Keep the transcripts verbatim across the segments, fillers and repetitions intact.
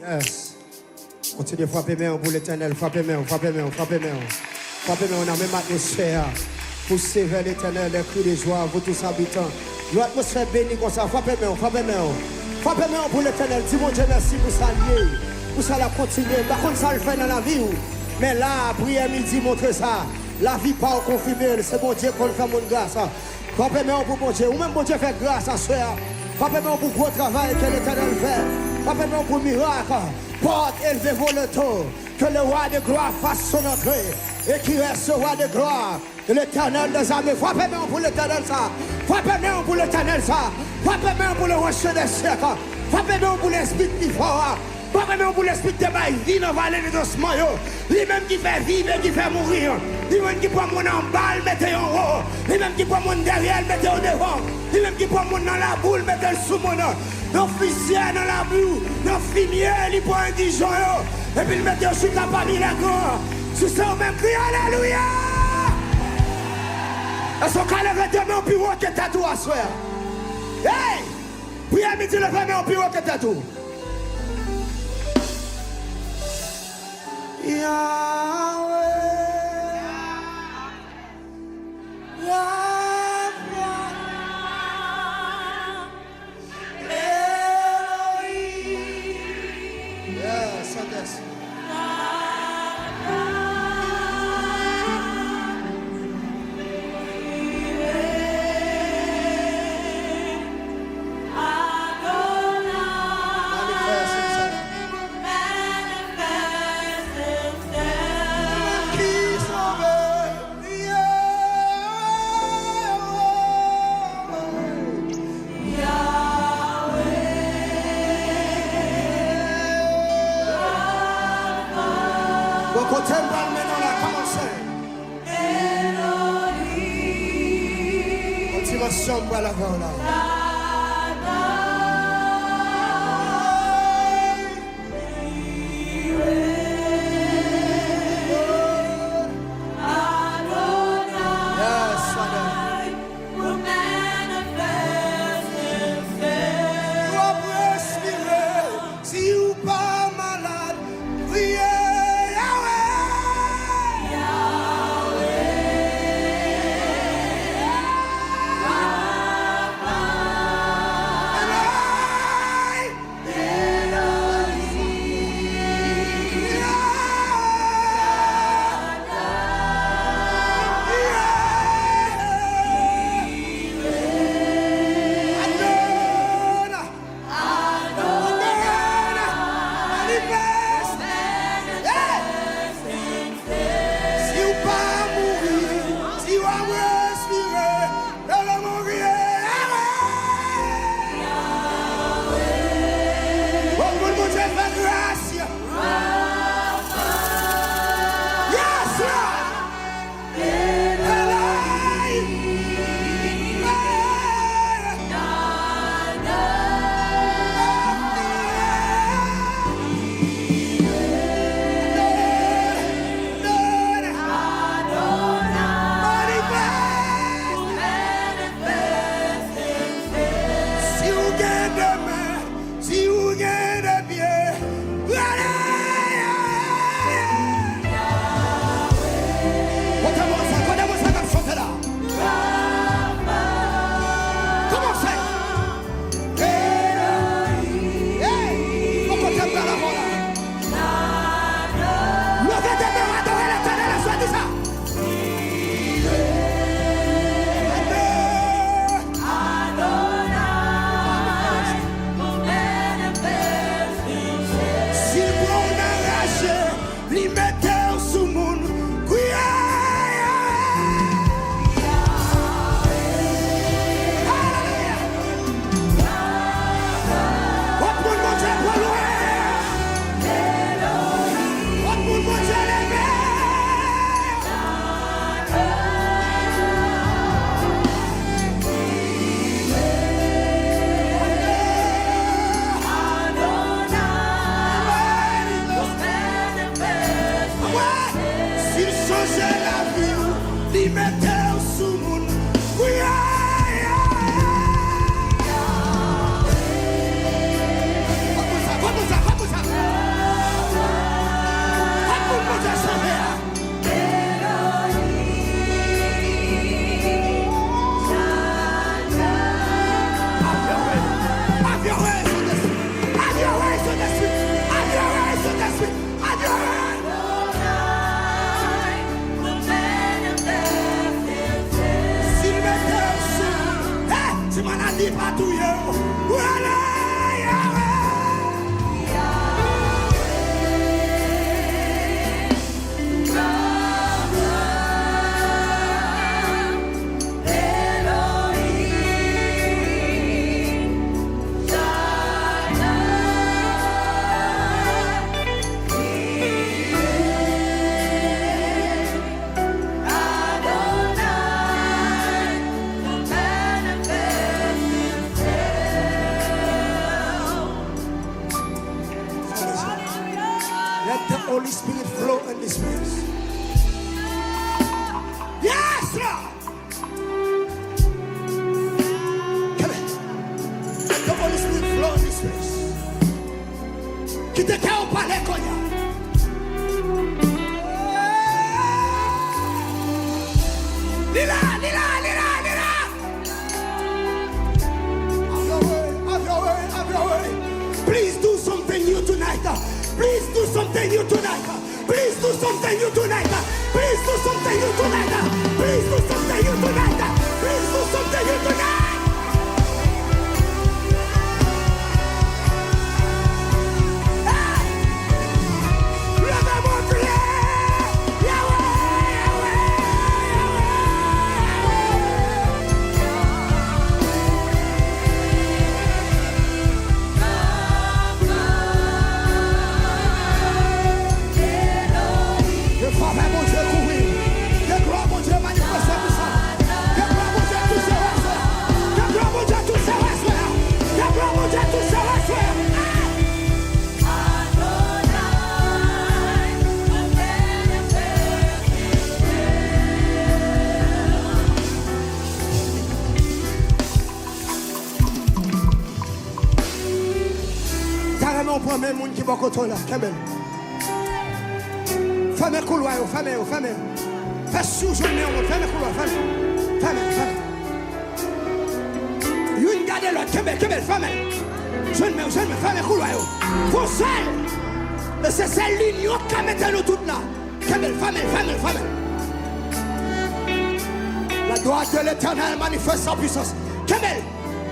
Yes. Kontinye frape men w pou Letènèl, frape men w, frape men w, frape men w. Frape men w nan menm atmosfè a. Poussez vers l'Éternel des cris de joie, vous tous habitants. Yon atmosfè beni konsa, frape men w, frape men w. Frape men w pou Letènèl, di Bondye mèsi pou sa l ye, pou sa l ap kontinye. M pa konn sa l fè nan lavi w, men la, priyè midi montre sa. Lavi pa w konfime l, se Bondye k konn fè moun gras. Frape men w pou Bondye. Ou menm Bondye fè gras aswè a. Frape men w pou gwo travay ke Letènèl fè. Frape men w pou mirak. Portes, élevez vos linteaux. Que le roi de gloire fasse son entrée. Et qui reste ce roi de gloire? L'Éternel des armées. Frape men w pou Letènèl sa. Frape men w pou Letènèl sa. Frape men w pou le rocher des siècles. Frape men w pou lespri ki fò a. Papa nou pou lespri ki te bay vi nan vale de dosman yo. Li menm ki fè viv e ki fè mouri. Li menm ki pran moun anba l mete yo anwo. Li menm ki pran moun dèyè l mete yo devan. Li menm ki pran moun nan labou l mete l sou moun. Nan fizyè, nan labou, nan fimye, li pran endijan yo. Epi l mete yo chita pami lègran. Si se ou menm, kriye alelouya! Èske w ka leve de men w pi wo ke tèt ou aswè a? Hey! Priyè midi, leve men w pi wo ke tèt ou. Yahweh, Rapha, Elohim. Yes, Saint-Esprit. Bon, kote m pral mennen w la, kòmanse. Yon dimansyon m pral avè w la. Yes, Father. Ou ap respire. Si w pa malad, priye Yahweh. Elohim. Adonai. Adonai. Manifeste. Hey! Si w pa mouri, si w ap respire, lè w mouri, amen. Bon, pou Bondye fè gras. Yes, Lord. Let the Holy Spirit flow in this place. Yes, Lord. Come on. Let the Holy Spirit flow in this place. Kite kè w pale kounye a. Li la, li la, li la, li la. Have your way, have your way, have your way. Please do something new tonight. Please do something new tonight. Please do something new tonight. Please do something new tonight. Please do something new tonight. Please do something new tonight. Hey! Leve men w anlè. Yahweh, Yahweh, Yahweh, Yahweh. Ke favè Bondye kouvri. Ke glwa Bondye manifeste pou sa. Ke glwa Bondye touche w aswè a. Ke glwa Bondye touche w aswè a. Ke glwa Bondye touche w aswè a. M ta renmen w pran men moun ki bò kote w la, kenbe l. Fèmen koulwa yo, fèmen yo, fèmen. Fè si w jwenn men yon moun, fèmen koulwa, fèmen. Fèmen, fèmen. Youn gade lòt, kenbe l, kenbe l, fèmen. Jwenn men w, jwenn men, fèmen koulwa yo. Fè w sèl. E se sèl linyon k ka mete nou tout la. Kenbe l, fèmen l, fèmen l, fèmen l. La gloire de l'Éternel manifeste sa puissance. Kenbe l.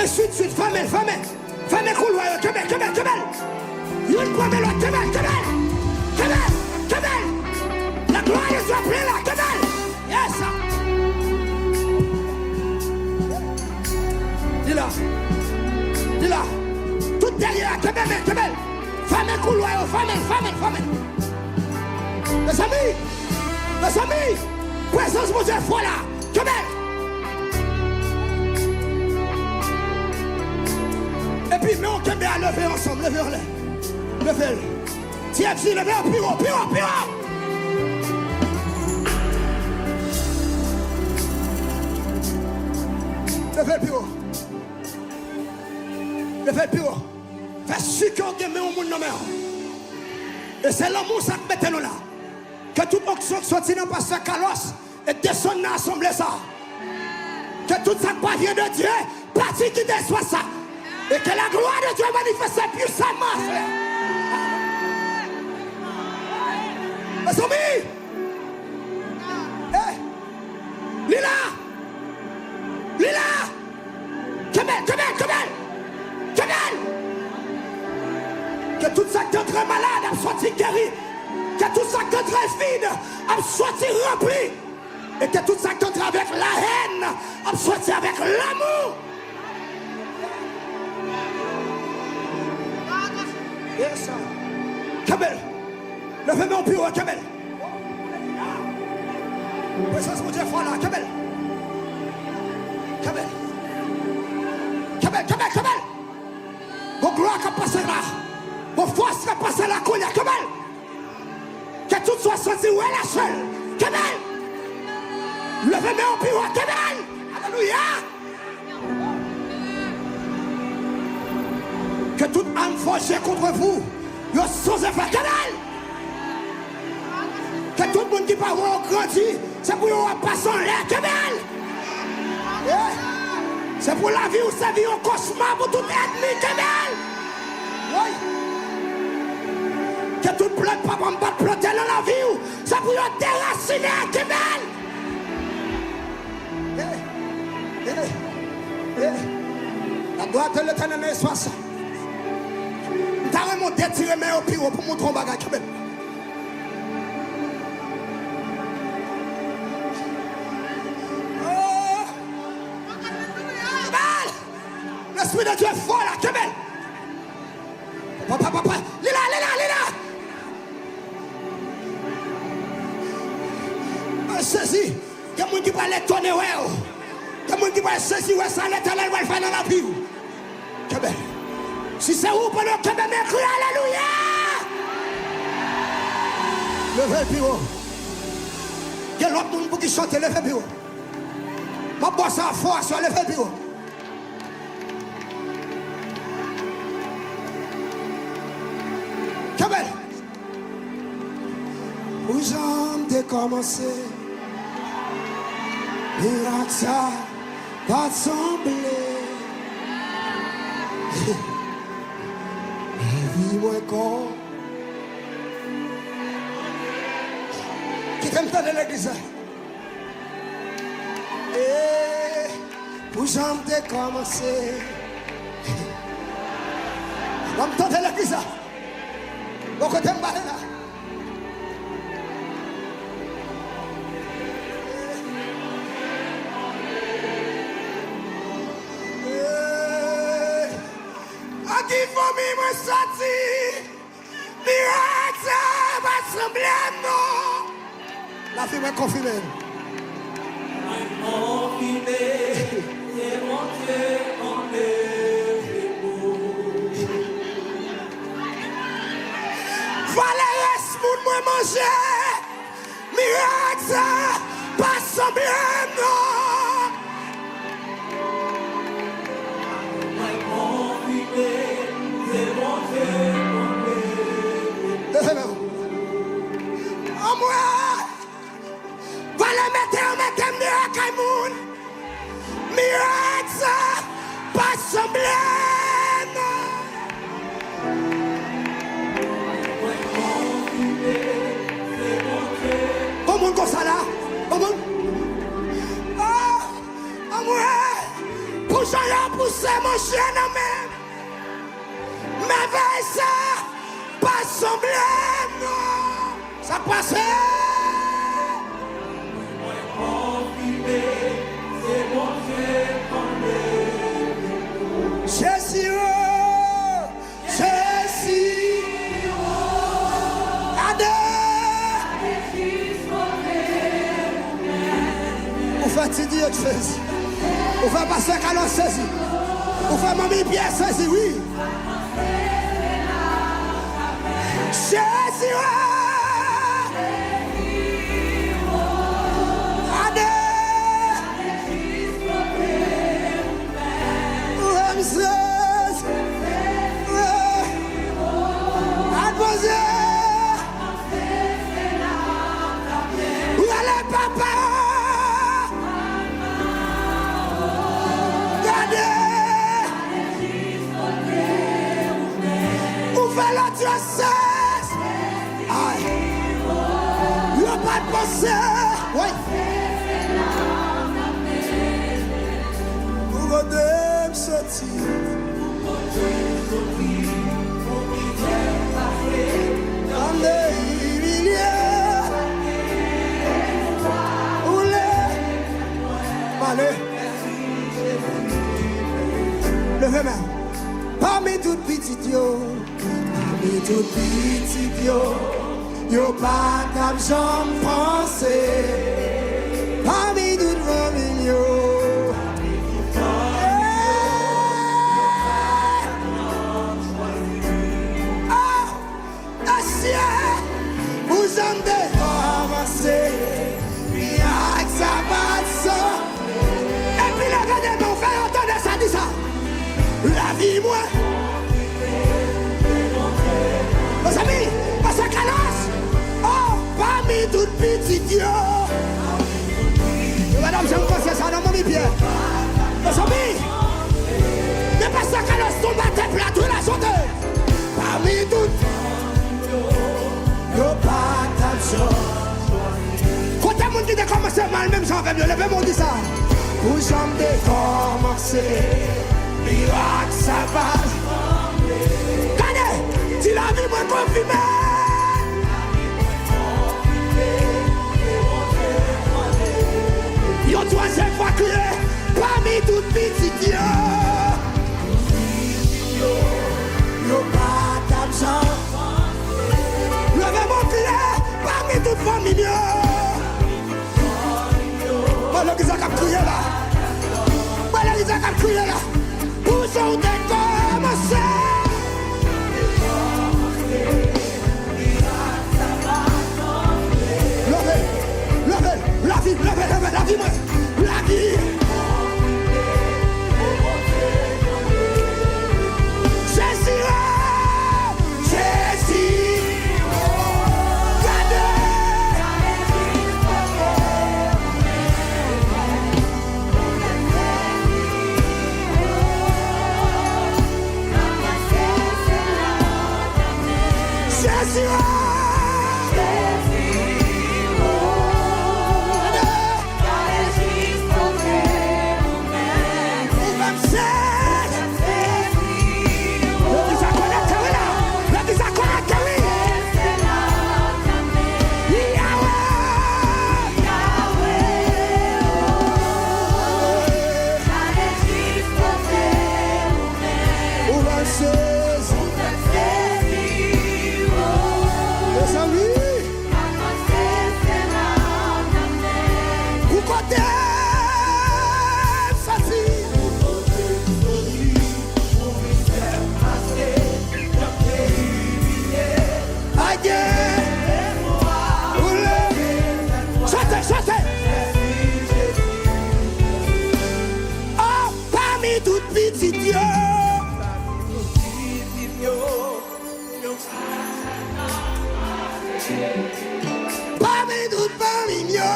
Ensidswit, fèmen l, fèmen. Fèmen koulwa yo, kenbe, kenbe, kenbe l. Youn pran men lòt, kenbe l, kenbe l. Kenbe l, kenbe l. La gloire de Dieu plen la, kenbe l. Yes, sir. Li la. Li la. Tout dèyè a, kenbe men, kenbe l. Fèmen koulwa yo, fèmen l, fèmen l, fèmen l. Mezanmi, mezanmi, prezans Bondye fò la. Kenbe l. Epi men w kenbe a, leve ansanm, leve anlè. Leve l. T F G, leve l pi wo, pi wo, pi wo. Leve l pi wo. Leve l pi wo. Fè si ke w gen men yon moun nan men w. E se lanmou sa k mete nou la. Ke tout onksyon k soti nan pastè Carlos e desann nan asanble sa. Ke tout sa k pa vyen de Dye pati kite espas sa. E ke la gloire de Dieu manifeste puissamment aswè a. Mezanmi! Eh! Li la! Li la! Kenbe l, kenbe l, kenbe l! Kenbe l! Ke tout sa k te antre malad ap sòti geri. Ke tout sa k te antre vid ap sòti ranpli. E ke tout sa k te antre avèk lahèn ap sòti avèk lanmou. Yes, sir. Kenbe l. Leve men w pi wo, kenbe l. Prezans Bondye fò la, kenbe l. Kenbe l. Kenbe l, kenbe l, kenbe l. Gon glwa k ap pase la. Gon fòs k ap pase la kounye a, kenbe l. Ke tout sa w santi w relase l, kenbe l. Leve men w pi wo, kenbe l. Alelouya. Que toute arme forgée contre vous, yo sans effet, kenbe l. Que tout moun ki pa wè w grandi, se pou yo wè w ap pase anlè, kenbe l. Eh, se pou lavi w sèvi yon kochma pou tout ènmi, kenbe l. Wi. Que tout plant papa m pa t plante nan lavi w, se pou yo derasine, kenbe l. Eh, eh, eh. La gloire de l'Éternel nan espas sa. M ta renmen w detire men yo pi wo pou montre w bagay, kenbe l. Oh! Kenbe l! Lespri de Dye fò la, kenbe l! Papa, papa, li la, li la, li la! Mwen sezi. Gen moun ki pral etone wè w. Gen moun ki pral sezi wè sa Letènèl pral fè nan lavi w. Kenbe. Si se ou, pandan w kenbe men, kriye alelouya! Leve l pi wo. Gen lòt moun pou ki chante, leve l pi wo. M ap ba w sa fò aswè, leve l pi wo. Kenbe l. Pou jan m te kòmanse, mirak sa pa t sanble. Lavi mwen kò. Kite m tande legliz la. E pou jan m te kòmanse. Ban m tande legliz la. Bon kote m pale la. Ak ki fanmi mwen sòti, mirak sa pa sanble non. Lavi mwen konfime l. Mwen konfime, se Bondye konfime pou. Valè rès moun mwen manje. Mirak sa pa sanble non. Mwen konfime, se Bondye konfime. Leve men w. Anmwe! Valè mete yo mete m deyò kay moun. Mirak sa pa sanble non. Gon moun konsa la? Gon moun? Oh, anmwe, pou jan yo pouse manje nan men m. Mèvèy sa pa sanble non. Sa k pase? Jezi, oh, Jezi, oh, gade. Ou fè Ti Diego sezi. Ou fè pastè Carlos sezi. Ou fè manmi Pyè sezi, wi. Jezi, oh! Gade! Ramsès! Gade Bondye! Rele papa! Gade! Ou fè lòt yo sezi. Ay. Yo pa t panse. Wi. Pou kote m soti. Tande imilye. Ou le. Pale. Leve men. Pami tout pitit yo, pami tout pitit yo, yo pa t ap janm panse. Pami tout fanmi m yo. Ah! Mesye, pou jan m te kòmanse, mirak sa pa t san. Epi lè gade men w, fè yo tande sa, di sa. Lavi mwen. Mezanmi, pastè Carlos, oh, pami tout pitit yo. Yo pa t ap janm panse sa non, manmi Pyè. Mezanmi, men pastè Carlos tonbe atè plat, wi, la sote. Pami tout yo pa t ap janm. Kote moun ki te kòmanse mal menm jan avè m yo, leve men w di sa. Pou jan m te kòmanse, mirak sa pa. Gade, di lavi mwen konfime. Yon twazyèm fwa kriye, pami tout pitit yo. Yo pa t ap janm. Leve men w kriye, pami tout fanmi m yo. Bon, legliz la k ap kriye la. Bon, legliz la k ap kriye la. Pou jan w te kòmanse. Mirak sa pa t san. Mezanmi! Pou kote m soti. Aye. Ou leve. Chante, chante. Oh, pami tout pitit yo. Pami tout fanmi m yo.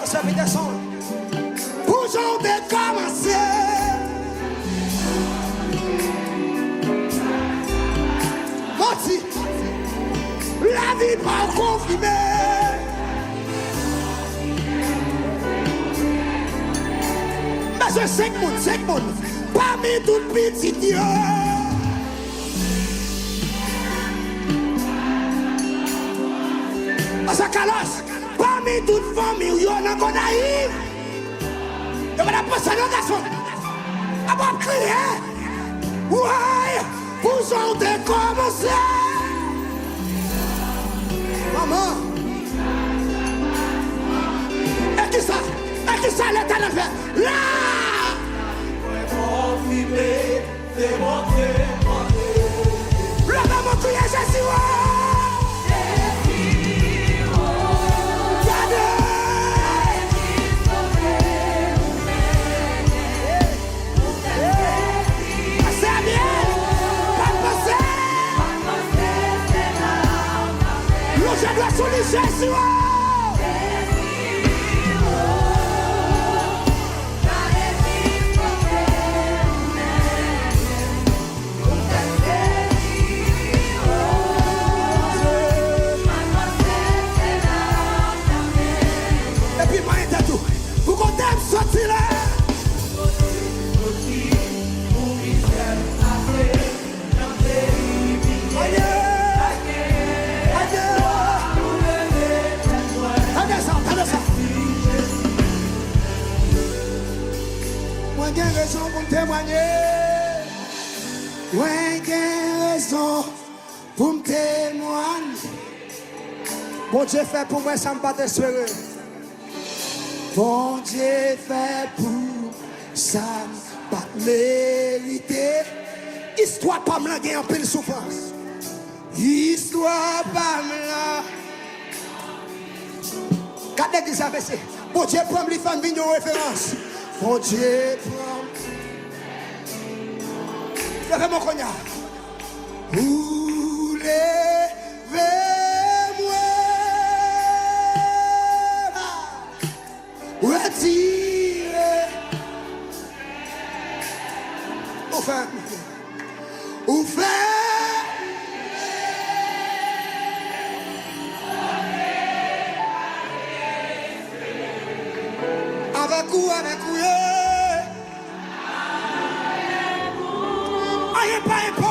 Sè Peterson, pou jan w te kòmanse. Manti. Lavi pa w konfime. M bezwen senk moun, senk moun. Pami tout pitit yo. Pasa Carlos, pami tout fanmi w yo nan Gonayiv. Yo pa t ap panse non gason. Ap ap kriye. Woy! Pou jan w te kòmanse. Manman. E kisa? E kisa Letènèl fè? La! Leve men kriye Jezi, o! Gade! Pase a byen! Pa panse! Lonje dwèt sou li, Jezi, o! Epi manyen tèt ou. Pou kote m soti la. Aye! Aye! Tande sa, tande sa. Mwen gen rezon pou m temwanye. Mwen gen rezon pou m temwanye. Bondye fè pou mwen sa m pa t espere. Bondye fè pou sa m pa t merite. Istwa pa m lan gen anpil soufrans. Istwa pa m lan. Gad legliz la, mesye. Bondye pran m, li fè m vin yon referans. Bondye pran m. Leve men w kounye a. Ou leve mwen. Retire. Ou fè. Ou fè. Avèk ou, avèk ou ye. Anyen pa enpòtan.